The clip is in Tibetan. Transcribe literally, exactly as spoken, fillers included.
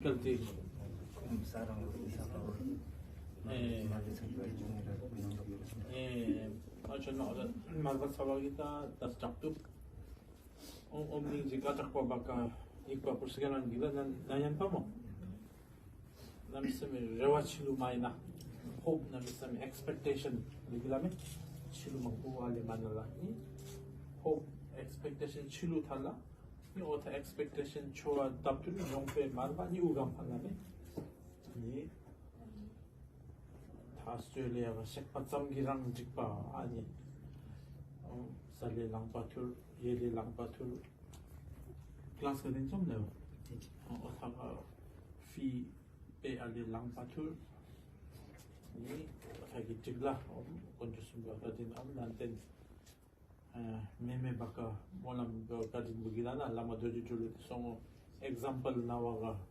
གལ་ཏེ། ས་རང་ལ་ས་ལ་ཨེ། མ་ལས་ཚན་པའི་ཡོང་འདུག་ཨེ། ཨ་ཆོ་ནོ་ད་མར་པ་ཚ་བ་གི་ད་ད་སྐྲག་ཏུ། ཨོ་ཨོ་མིང་ཇི་ཀ་དྲག་པ་བ་ཀ་ཡིག་པ་པུར་སི་ཀ་ནང་གི་ལ་ན་ན་ཡན་པ་མོ། ནམ་སེམས་རེ་བ་ཆི་ལུ་མ་ཡིན་ན། ཧོབ་ནམ་སེམས་ཨེགས་པེག་ཊེ་ཤན་ལི་གི་ལ་མེ། ཆི་ལུ་མང་པོ་བ་ལེ་མ་ན་ལ་ནི། ཧོབ་ཨེགས་པེག་ཊེ་ཤན་ཆི་ལུ་ཐ་ལ། ནི་ཨོ་ཐ་ཨེགས་པེག་ཊེ་ཤན་ཆོ་བ་ཏབ་ཏུ་ནི་ཡོང་པེ་མར་བ་ནི་ཨུ་གམ་ཕ་ལ་མེ། ནི། ད་ཨོ་སི་ཀྲེ་ལི་ཡ་བ་ཤེག་པ་ཙམ་གྱི་རང་འགྲིག་པ་ཨ་ནི། ཨོ་ས་ལེ་ལང་པ་ཐུར་ཡེ་ལེ་ལང་པ་ཐུར། ཀླ་སི་ག་དེ་ཙམ་ལེ་བ། ཨོ་ཐ་ག་ཕི་པེ་ཨ་ལེ་ལང་པ་ཐུར། ནི་ཨོ་ཐ་གི་འགྲིག་ལ་ཨོ་དཀོན་མཆོག་གསུམ་པ་ད་དེ་ནི་ཨམ་ནན་ཏན། མེ་མེ་བ་ཀ་སྨོན་ལམ་བཀའ་དྲིན་བུ་གི་ལ་ན་བླ་མ་རྡོ་རྗེ་གྲོལ་ལུ་དེ་སོང་ངོ་ཨེག་ཛམ་པལ་ན་བ་ག་